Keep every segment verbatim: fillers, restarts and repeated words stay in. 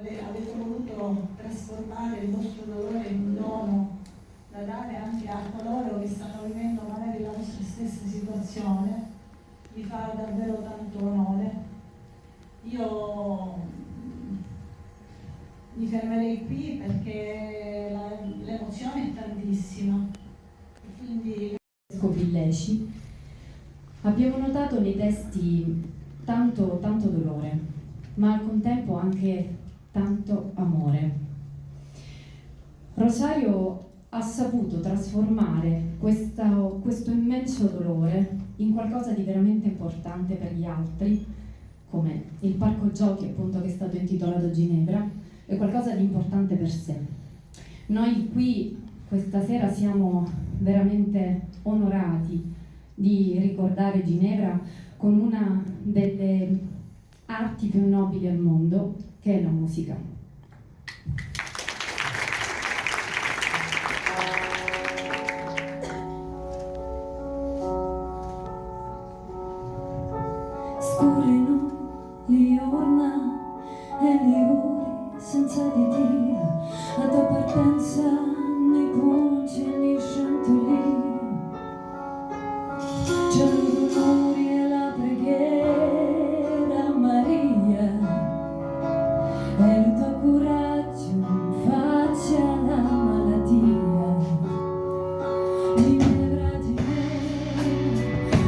Ave-, avete voluto trasformare il vostro dolore in un dono da dare anche a coloro che stanno vivendo magari la vostra stessa situazione, vi fa davvero tanto onore. Io, mm, mi fermerei qui perché la, l'emozione è tantissima. E quindi Francesco Villeci, abbiamo notato nei testi tanto, tanto dolore, ma al contempo anche tanto amore. Rosario ha saputo trasformare questa, questo immenso dolore in qualcosa di veramente importante per gli altri, come il parco giochi, appunto, che è stato intitolato Ginevra, è qualcosa di importante per sé. Noi qui questa sera siamo veramente onorati di ricordare Ginevra con una delle arti più nobili al mondo, che è la musica. Scurrinu li jorna e li uri senza di tia, a to partenza ni punci ni sciantulìa. C'è lu rumuri e la preghiera a Maria, e lu to curaggiu faccia la malatia. Ginevra, Ginevra,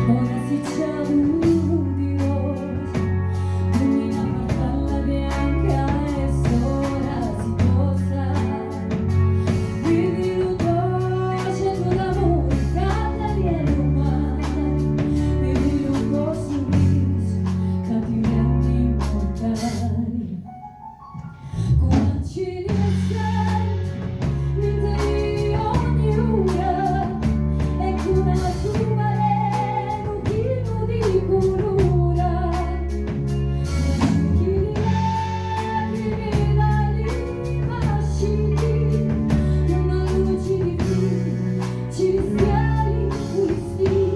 ora si ciamu di rosa, tu mi na farfalla bianca e sora si posa. Vivi lu doci e tu l'amuri ca t'ali a lu mari, vivi lu to surrisu ca ti rendi immortali. Cu l'ancili e steli, ninti di ogni ura, e cu na sumarenu chinu di culura. Chi di lacrimi da li vasciti, una luci di fili, ci schiali pulistiti.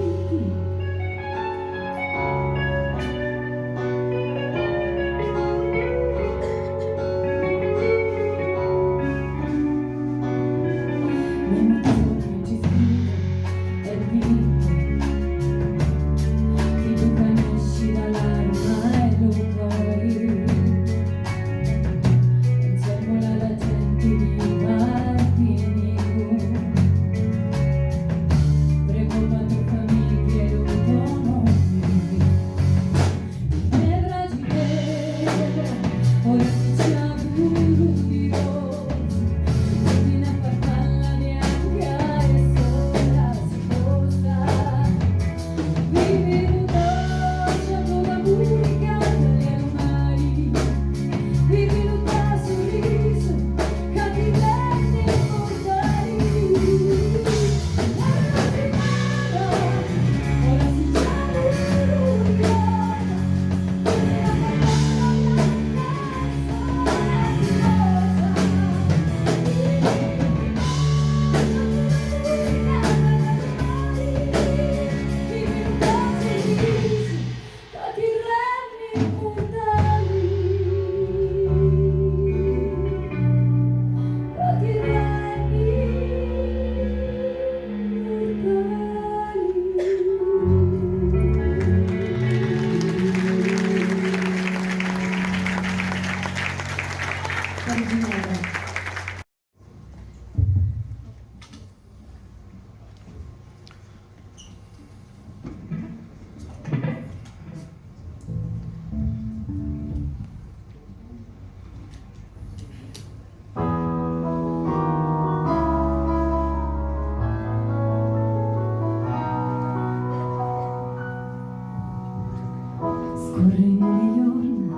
Scurrinu li jorna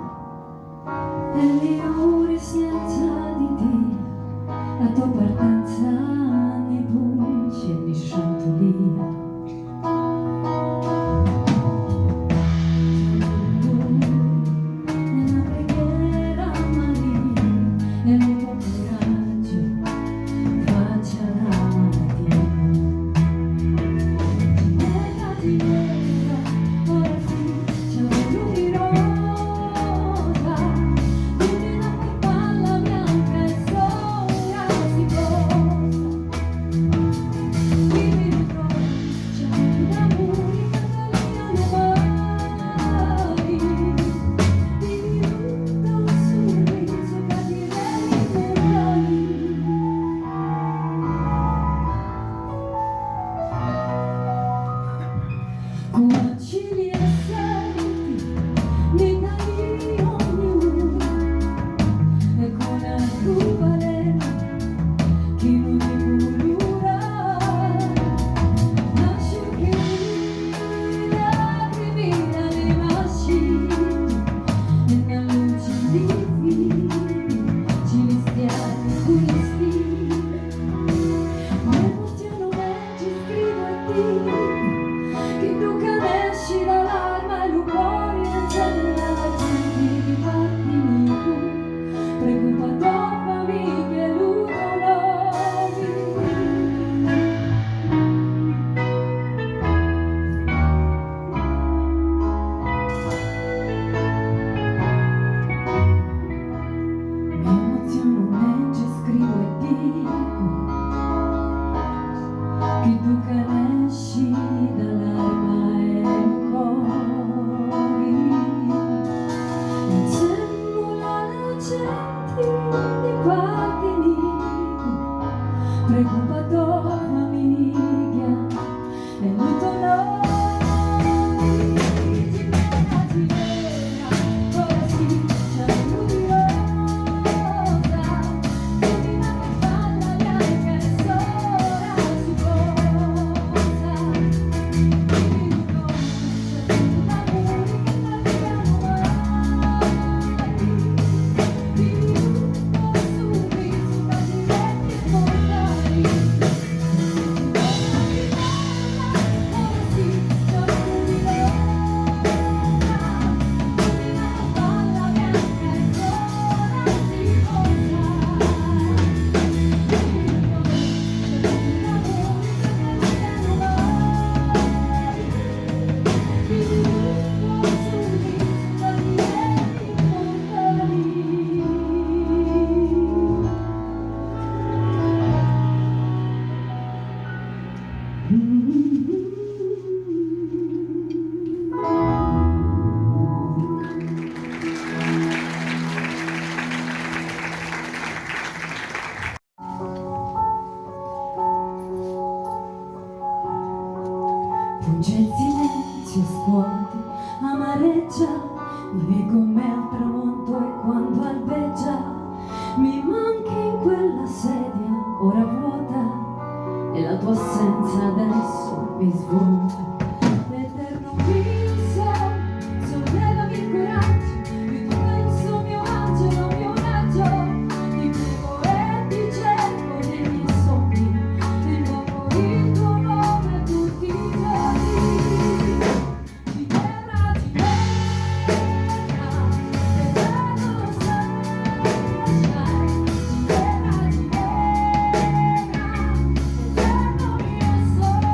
e li uri senza di tia, a to partenza ni punci e ni sciantulìa. Cu acili e senti, mi dai ognuna, e cu na rubalera chi nun ni culura, nasciu chi lacrimi da li masci, e na luci di fili cilistiali cu li stili. M'emozionu mentri scrivu e dicu, chiddu ca nesci da l'arma e lu cori e ncennula la genti di parti nicu, preocupa to famigghia e lu to nomi. M'emozionu mentri scrivu e dicu, chiddu ca nesci da l'arma e lu cori, ncemmula la genti di parti nicu, preocupa to famigghia. Punge il silenzio, scuote, amareggia, mi vedi come al tramonto e quando albeggia, mi manchi in quella sedia ora vuota e la tua assenza adesso mi svuota. L'eterno mio sogno, sollevami il coraggio, mi tocca il sogno, angelo mio raggio, ti prego e ti cerco nei miei sogni, invoco il tuo nome tutti i giorni. Di terra, di terra, eterno sunshine, di terra, di terra, eterno mio sole.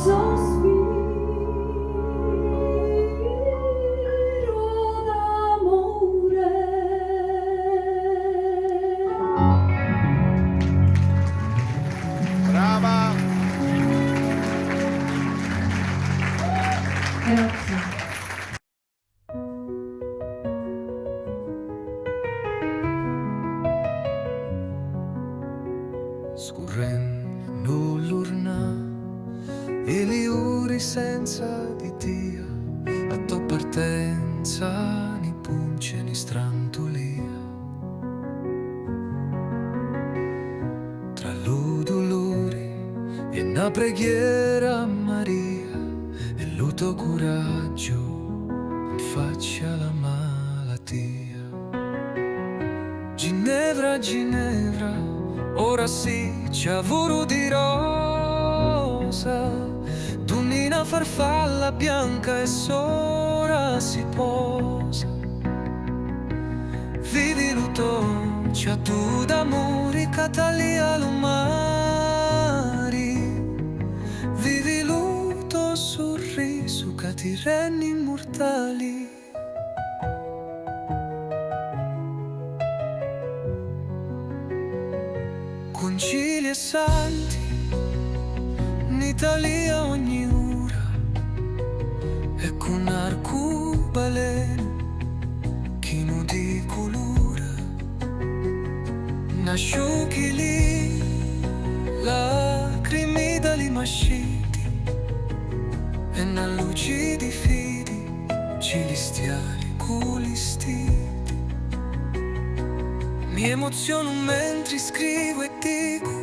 Sospiru d'amore. Brava! Grazie. Scurrennu l'urna e li uri senza di tia, a to partenza ni punce ni strantulia. Tra lu duluri e na preghiera a Maria e lu to curaggiu in facci a la malatia. Ginevra, Ginevra, ora si ciavuru di rosa, dunni na farfalla bianca e sora si posa. Vivi lu to ciatu d'amuri ca talia lu mari, vivi lu to surrisu ca ti renni immurtali. Cuncili e santi, ni talia ogni ura, e cu n'arcubalenu chinu di culura, n'asciuchi li lacrimi da li masciti, e na luci di fidi cilistiali cu li stiddi. Mi emozionu mentri scrivu e dicu,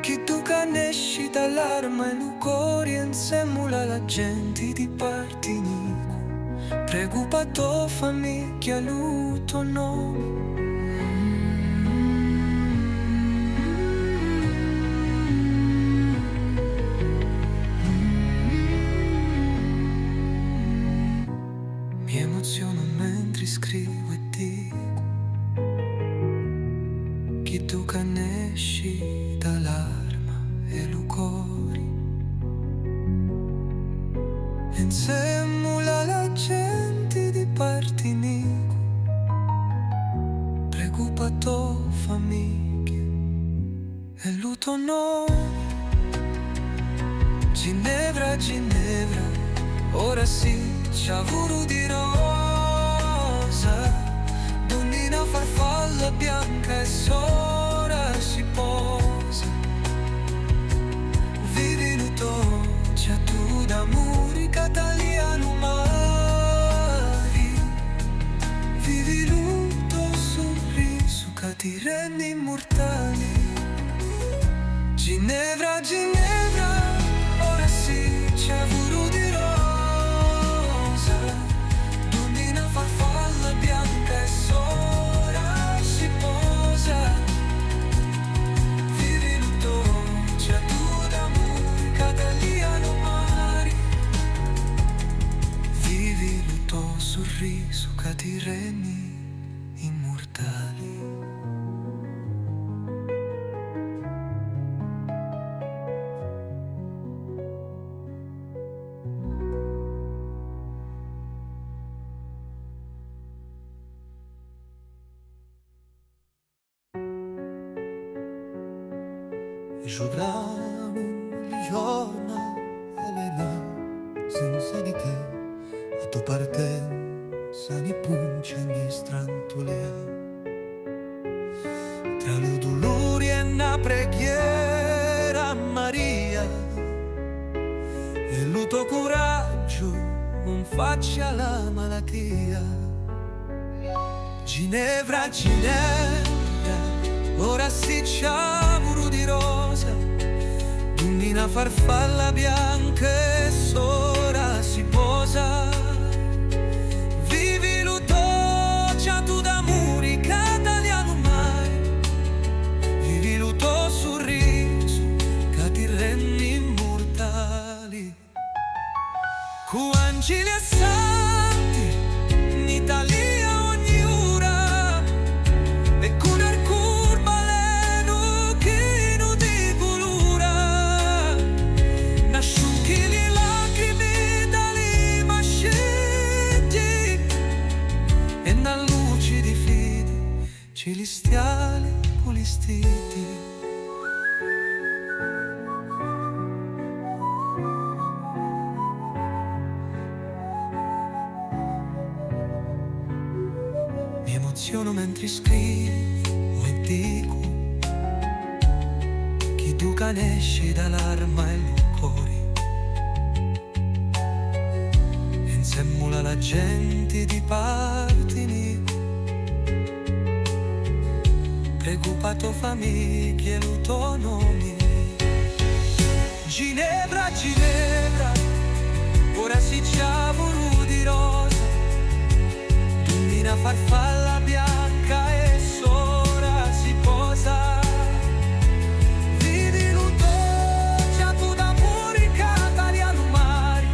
chiddu ca nesci da l'arma e lu cori e nsemmula la genti di Partinicu. Pregu pa to famigghia, lu to nomi. Mi emozionu mentri scrivu e dicu, chiddu ca nesci da l'arma e lu cori, e nsemmula la genti di Partinicu, pregu pa to famigghia e lu to nomi. Ginevra, Ginevra, ora si ciavuru di rosa, dunni na farfalla bianca e sora si posa. Vivi lu to ciatu d'amuri ca talia lu mari, vivi lu to surrisu ca ti renni immurtali. Ginevra, Ginevra, ora si ciavuru di rosa, dunni na farfalla bianca e sora si posa. Vivi lu to ciatu d'amuri ca talia lu mari, vivi lu to surrisu ca ti renni immurtali. E sciutramu li jorna, Elena, senza di te, a to partenza ni puncia ni strantulia. Tra lu duluri e na preghiera a Maria, e lu to curaggiu 'n facci a la malatia. Ginevra, Ginevra, ora si ciavuru di rosa, dunni na farfalla bianca e sora si posa. Vivi lu to ciatu d'amuri ca talia lu mari, vivi lu to surrisu ca ti renni immurtali. Cu angili e santi ni talia ogni ura, e cu n'arcurbalenu chinu di culura, n'asciuchi Emoziono mentri scrivu e dicu chiddu ca nesci da l'arma e lu cori. E nsemmula la genti di parti nicu, pregu pa to famigghia e lu to nomi. Ginevra, Ginevra, ora si ciavuru di rosa, dunni na farfalla bianca e sora si posa. Vidi lu to ciatu d'amuri ca talia lu mari,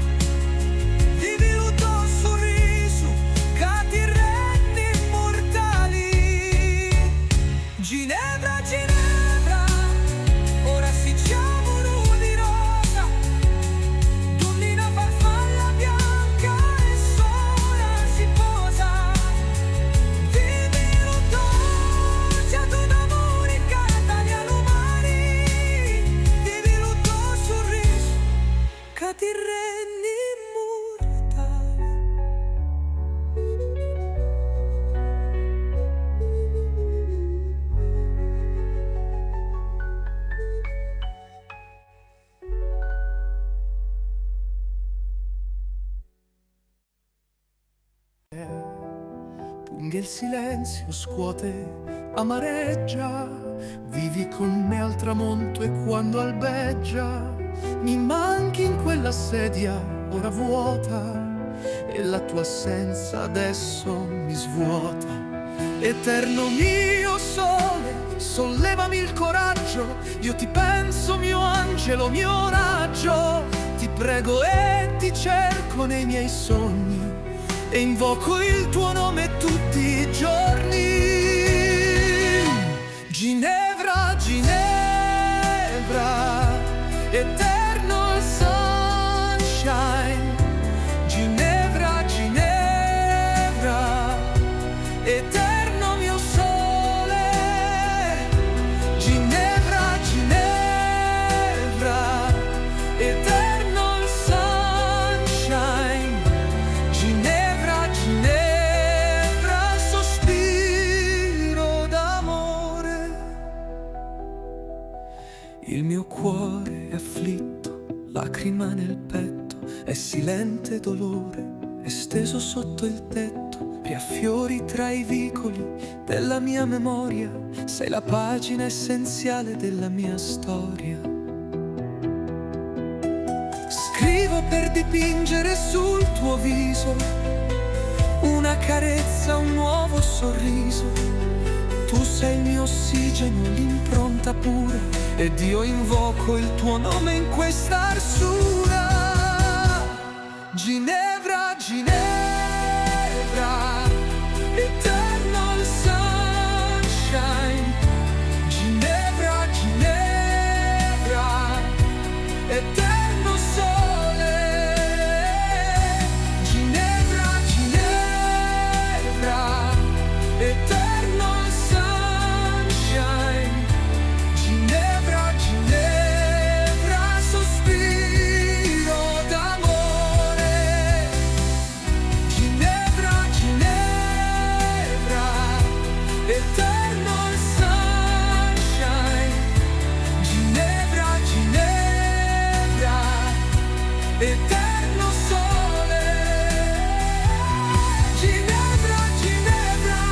vidi lu to surrisu ca ti renni immurtali. Ginevra, Ginevra, ora si ciavunu di rosa, dunni na farfalla bianca e sora si posa. Vidi lu to ciatu d'amuri ca talia lu mari, vidi lu to surrisu ca ti renni immurtali. Punghe il silenzio, scuote, amareggia, vivi con me al tramonto e quando albeggia, mi manchi in quella sedia ora vuota e la tua assenza adesso mi svuota. Eterno mio sole, sollevami il coraggio, io ti penso, mio angelo, mio raggio, ti prego e ti cerco nei miei sogni e invoco il tuo nome tutti i giorni. Ginevra, Ginevra, eternal sunshine. Ginevra, Ginevra, eterno mio sole. Ginevra, Ginevra, eternal sunshine. Ginevra, Ginevra, sospiro d'amore. Il mio cuore è afflitto, lacrima nel petto, è silente dolore, è steso sotto il tetto, riaffiori tra i vicoli della mia memoria, sei la pagina essenziale della mia storia. Scrivo per dipingere sul tuo viso una carezza, un nuovo sorriso. Tu sei il mio ossigeno, l'impronta pura, ed io invoco il tuo nome in questa arsura. Ginevra, Ginevra, eternal sunshine. Ginevra, Ginevra, eterno sole. Ginevra, Ginevra, eternal sunshine. Ginevra, Ginevra, sospiro d'amore. Ginevra, Ginevra, eternal sunshine. Ginevra, Ginevra, eterno sole. Ginevra, Ginevra,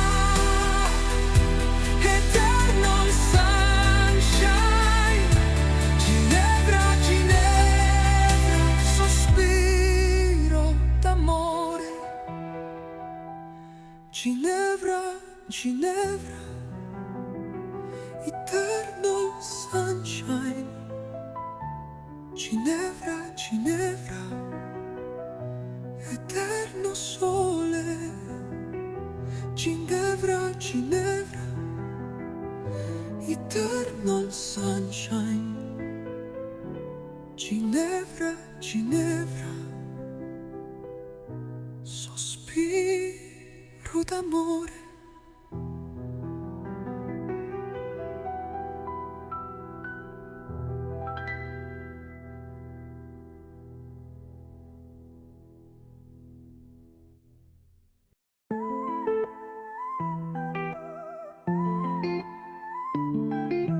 eternal sunshine. Ginevra, Ginevra, sospiro d'amore. Ginevra, Ginevra, eternal sunshine. Ginevra, Ginevra, eterno sole. Ginevra, Ginevra, eternal sunshine. Ginevra, Ginevra, sospiro d'amore.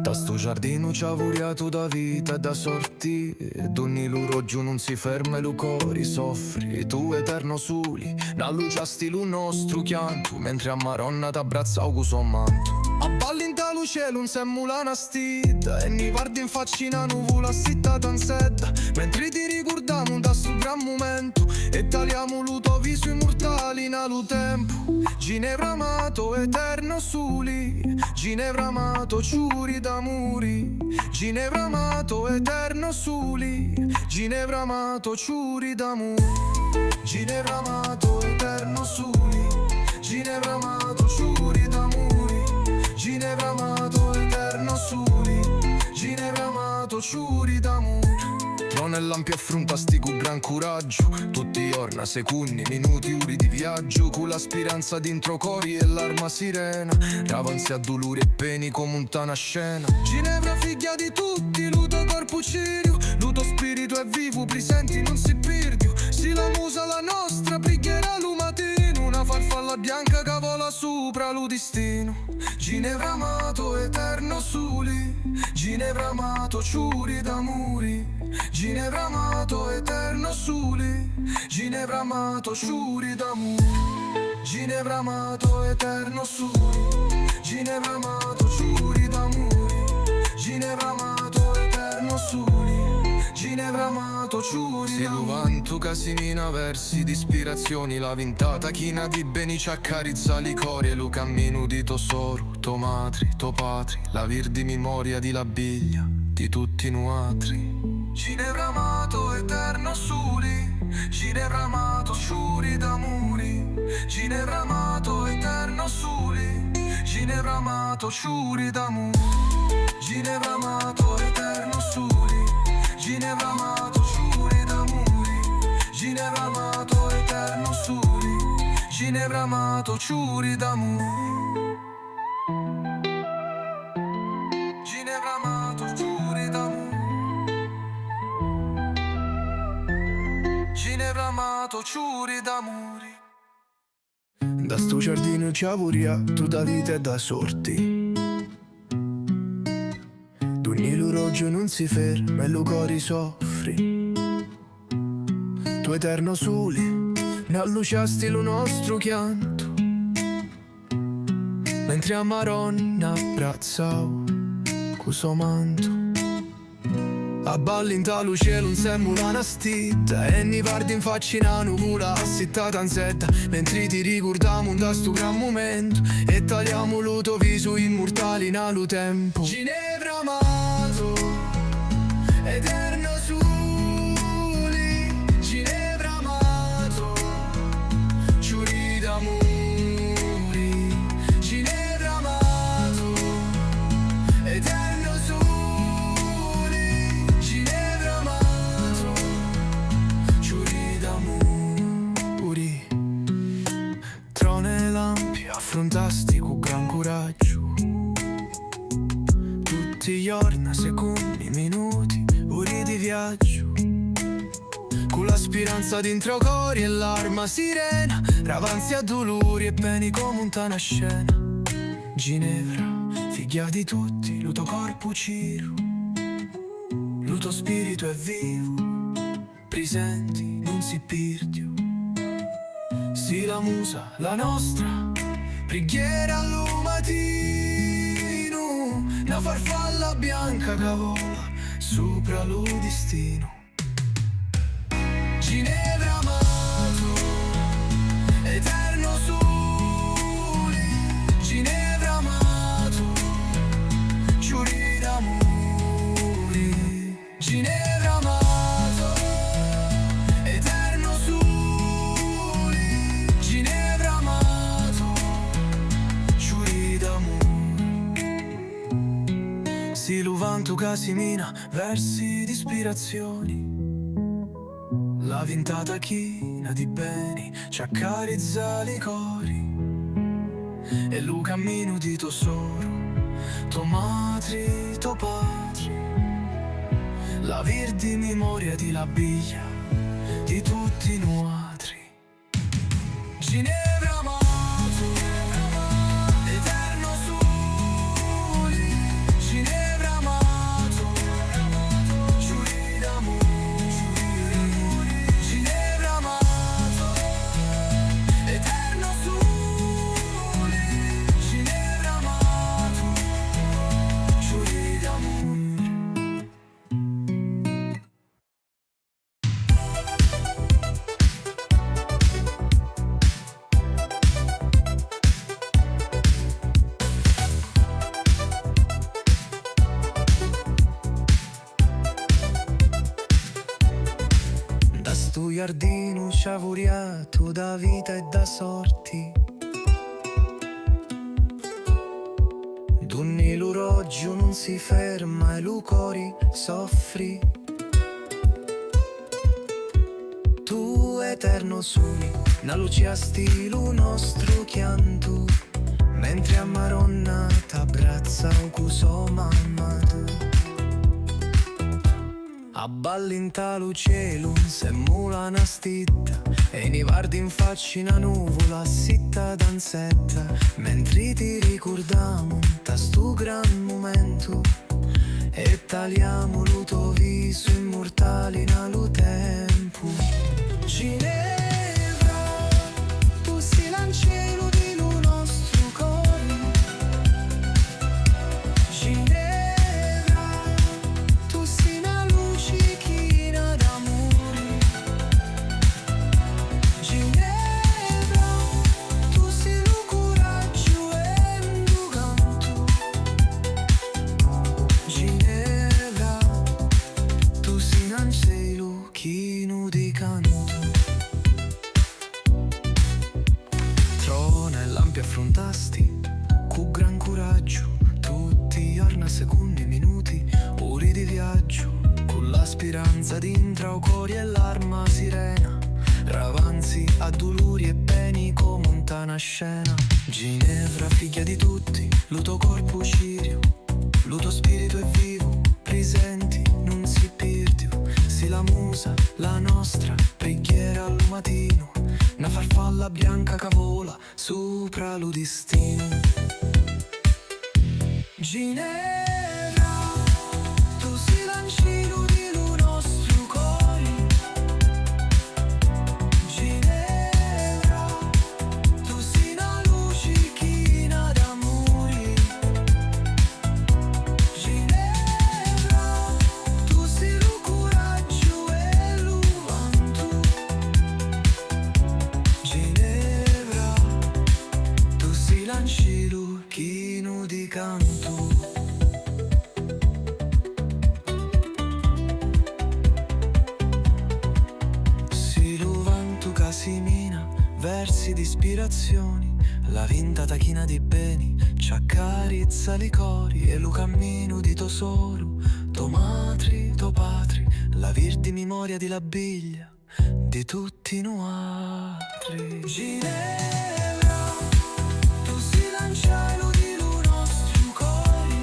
Nta stu giardinu ciavuriatu dâ vita e dâ sorti, dunni lu roggiu nun si ferma e lu cori soffri, tu eterno suli, n'alluciasti lu nostru chiantu, mentri a Maronna t'abbrazzau cu so mantu. Abballi nta lu celu nsemmula na stidda, e nni vardi nfacci na nuvula assittata nsedda, mentri ti ricurdamu nta stu gran mumentu, e taliamu lu to visu immurtali na lu tempu. Ginevra ma to eterno suli, Ginevra ma to ciuri d'amuri, Ginevra ma to eterno suli, Ginevra ma to ciuri d'amuri, Ginevra ma to eterno suli, Ginevra ma to ciuri d'amuri, Ginevra ma to eterno suli, Ginevra ma to ciuri d'amuri. Trona e lampi affruntasti cu gran curaggiu, tutti i jorna, secunni, minuti, uri di viaggiu, cu la spiranza dintra o cori e l'arma sirena, ravanzi a duluri e peni comu nta na scena. Ginevra, figghia di tutti, lu to corpu ciriu, lu to spiritu è vivu, prisenti, nun si pirdiu. Si la musa la nostra, prigghiera lu matinu, na farfalla bianca ca vola supra lu distinu. Ginevra ma to eterno suli, Ginevra ma to ciuri d'amuri, Ginevra ma to eterno suli, Ginevra ma to ciuri d'amuri, Ginevra ma to eterno suli, Ginevra ma to ciuri d'amuri, Ginevra ma to eterno suli, Ginevra ma to ciuri d'amuri. Si lu vantu ca simina versi d'ispirazioni, la vintata china di beni ci accarizza li cori e lu camminu di to soru, to matri, to patri, la virdi mimoria di la biglia, di tutti nuatri. Ginevra ma to eterno suli, Ginevra ma to ciuri d'amuri, Ginevra ma to eterno suli, Ginevra ma to ciuri d'amuri, Ginevra ma to eterno suli, Ginevra ma to ciuri d'amuri, Ginevra ma to eterno suli, Ginevra ma to ciuri d'amuri. Ginevra ma to ciuri d'amuri. Ginevra ma to ciuri d'amuri. Nta stu giardinu ciavuriatu dâ vita e dâ sorti, dunni lu roggiu nun si ferma e lu cori soffri, tu eterno suli, n'alluciasti lu nostru chiantu, mentri a Maronna abbrazzau cu so mantu. Abballi nta lu celu nsemmula na stidda, e nni vardi nfacci na nuvula assittata nsedda, mentri ti ricurdamu nta stu gran mumentu, e taliamu lu to visu immurtali na lu tempu. Ginevra ma to eterno suli, Ginevra ma to ciuri d'amuri, Ginevra ma to eterno suli, Ginevra ma to ciuri d'amuri. Trona e lampi affruntasti cu gran curaggiu, tutti i jorna, secunni, minuti, uri di viaggiu, cu la spiranza dintra o cori e l'arma sirena, ravanzi a duluri e peni comu nta na scena. Ginevra, figghia di tutti, lu to corpu ciru, lu to spiritu è vivu, prisenti, nun si pirdiu. Si la musa, la nostra, prigghiera a lu matinu, na farfalla bianca ca vola supra lu distinu. Ginevra ma to eterno suli, Ginevra ma to ciuri d'amuri, Ginevra ma to eterno suli, Ginevra ma to ciuri d'amuri. Si lu vantu ca simina versi d'ispirazioni, la vintata china di beni ci accarizza li cori, e lu camminu di to soru, to matri, to patri, la virdi mimoria di la biglia, di tutti nuatri. Ginevra ma to eterno suli, Ginevra Stu jardinu sciavuriatu dâ vita e dâ sorti, dunni lu roggiu nun si ferma e lu cori soffri. Tu, eterno suli, n'alluciasti lu nostru chiantu, mentri a Maronna t'abbrazza cu so mamma. Abballi nta lu celu, nsemmula na stidda, e ni vardi nfacci na nuvula, sitta danzetta, mentri ti ricurdamu nta stu gran mumentu, e taliamu lu to visu immurtali na lu tempu. Ginevra, tu si l'ancelu di lu nostru cori. Ginevra, tu si na luci china d'amuri. Ginevra, tu si lu curaggiu e lu cantu. Ginevra, tu si n'ancelu chinu di cantu. Trona e lampi affruntasti cu gran curaggiu, tutti i jorna, secunni, minuti, uri di viaggiu, cu la spiranza dintra u cori e l'arma sirena, ravanzi a duluri e peni comu nta na scena. Ginevra, figghia di tutti, lu to corpu ciriu, lu to spiritu è vivu, prisenti, nun si pirdiu. Si la musa, la nostra preghiera a lu matinu, na farfalla bianca ca vola supra lu distinu. Ginevra, tu si l'ancelu di lu nostru cori. Ginevra, tu si na luci china d'amuri. Ginevra, tu si lu curaggiu e lu vantu. Ginevra, tu si l'ancelu chinu di cantu. Si lu vantu ca simina versi d'ispirazioni, la vintata china di beni ci accarizza li cori e lu camminu di to soru, to matri, to patri, la virdi mimoria di la biglia di tutti nuatri. Ginevra, tu si l'ancielu di lu nostru cori.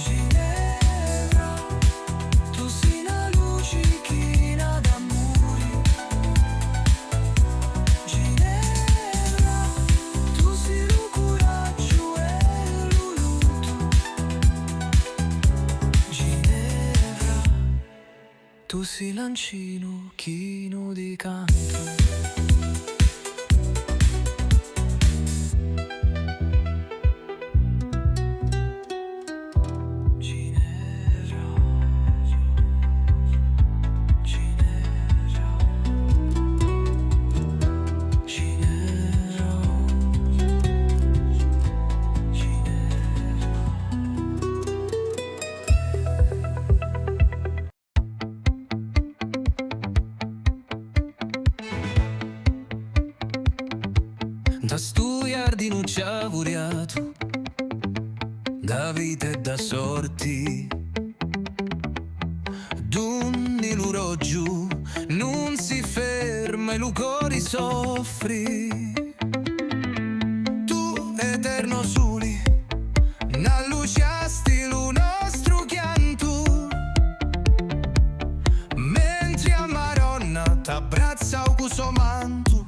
Ginevra, tu si na luci china d'amuri. Ginevra, tu si lu curaggiu e lu lutu. Ginevra, tu si l'ancinu chinu di cantu. Ginevra, Ginevra, Ginevra, Ginevra. Nta stu jardinu ciavuriatu dâ vita e dâ sorti, dunni lu roggiu nun si ferma e lu cori soffri. Tu, eterno suli, n'alluciasti lu nostru chiantu, mentri a Maronna t'abbrazza cu so mantu.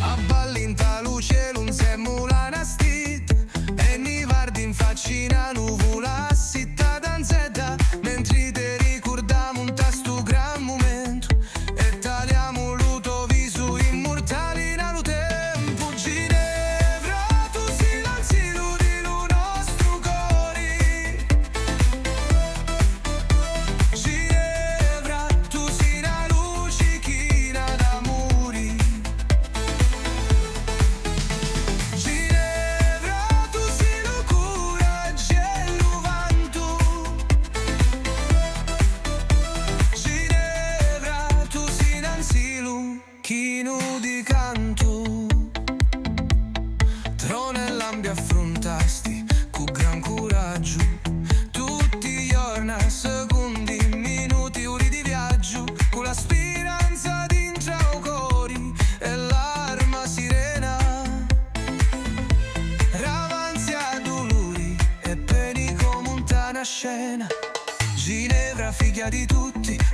Abballi nta lu celu nsemmula na stidda e ni vardi nfacci na nuvula, sitta danzetta, mentri te ricurdamu nta stu gran mumentu. E taliamu lu to visu immurtali na lu tempu. Ginevra, tu si l'ancelu di lu nostru cori. Ginevra, tu si na luci china d'amuri. Ginevra, tu si lu curaggiu e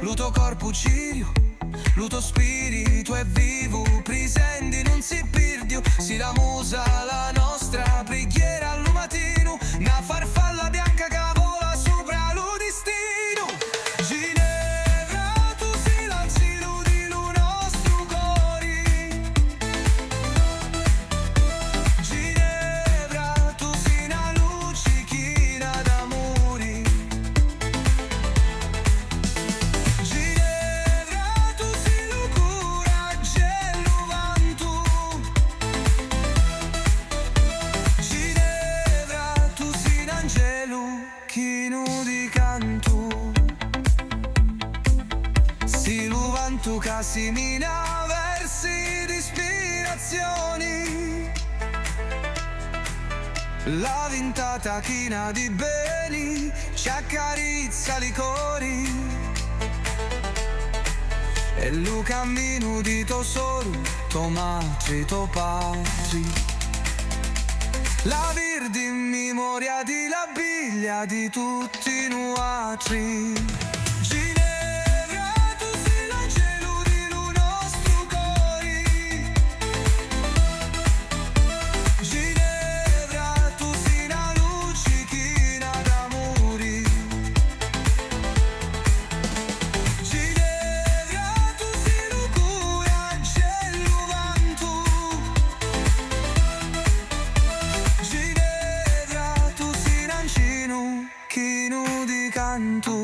Lu to corpu ciriu, lu to spiritu è vivu, prisenti, nun si pirdiu. Si la musa, la nostra prigghiera a lu matinu, na farfalla bianca ca vola supra lu distinu. Ginevra, tu si l'ancilu di lu nostru cori. Ginevra, tu si na luci china d'amuri. Ginevra, tu si lu curaggiu e lu vantu. Ginevra, tu si n'ancelu chinu di cantu. Si lu vantu ca simina versi d'ispirazioni. La vintata china di beni ci accarizza li cori. E lu caminu di to soru, to matri, to patri. La virdi in mimoria di la biglia di tutti nuatri. Ginevra, tu si l'ancelu di lu nostru cori. Ginevra, tu si na luci china d'amuri. Ginevra, tu si lu curaggiu e lu vantu. Ginevra, tu si n'ancinu chinu di cantu.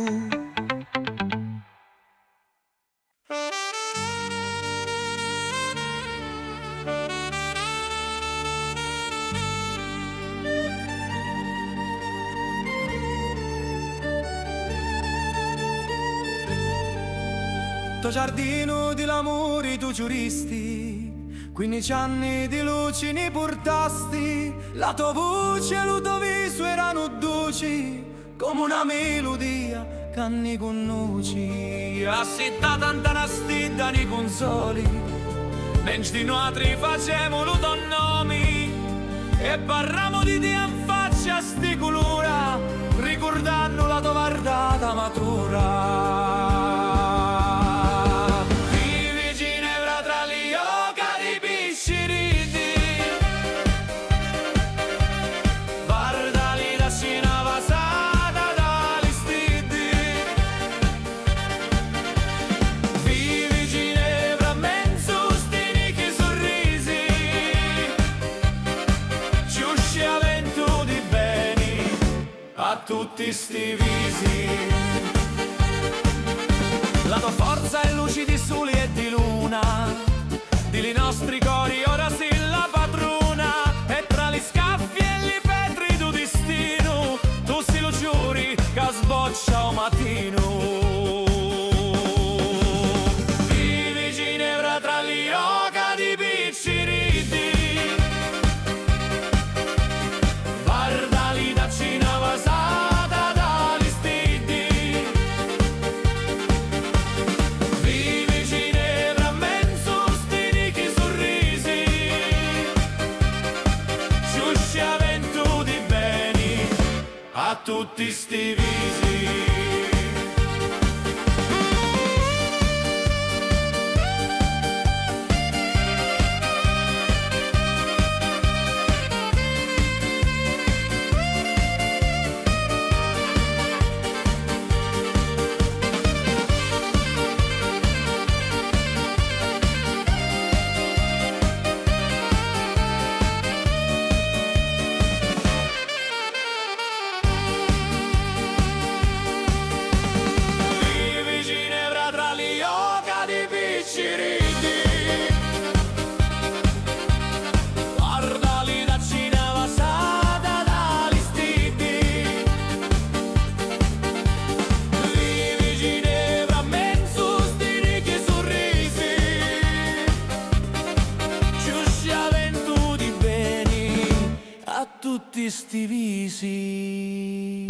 Nto giardinu di l'amuri tu ciuristi, quinnici anni di luci ni purtasti, la to vuci e lu to visu eranu duci, comu na miludia ca ni cunnuci. Assittata nta na stidda ni cunzoli, mentri nuatri facemu lu to nomi e parramu di tia nfacci a sti culura, ricurdannu la to vardata matura. Vivi Ginevra tra li oca di picciriddi. Vardali dacci na vasata da li stiddi. Vivi Ginevra menzu sti nichi surrisi. Ciuscia ventu di beni a tutti sti visi. La to forza è luci di suli e di luna, di li nostri cori ora si la patruna, e tra li scaffi e li petri du distinu, tu si lu ciuri ca sboccia o matinu. Vivi Ginevra tra li oca di picciriddi. Vardali dacci na vasata da li stiddi. Vivi Ginevra menzu sti nichi surrisi. Ciuscia ventu di beni a tutti sti visi. Vivi Ginevra tra li oca di picciriddi. Vardali dacci na vasata da li stiddi. Vivi Ginevra menzu sti nichi surrisi. Ciuscia ventu di beni a tutti sti visi.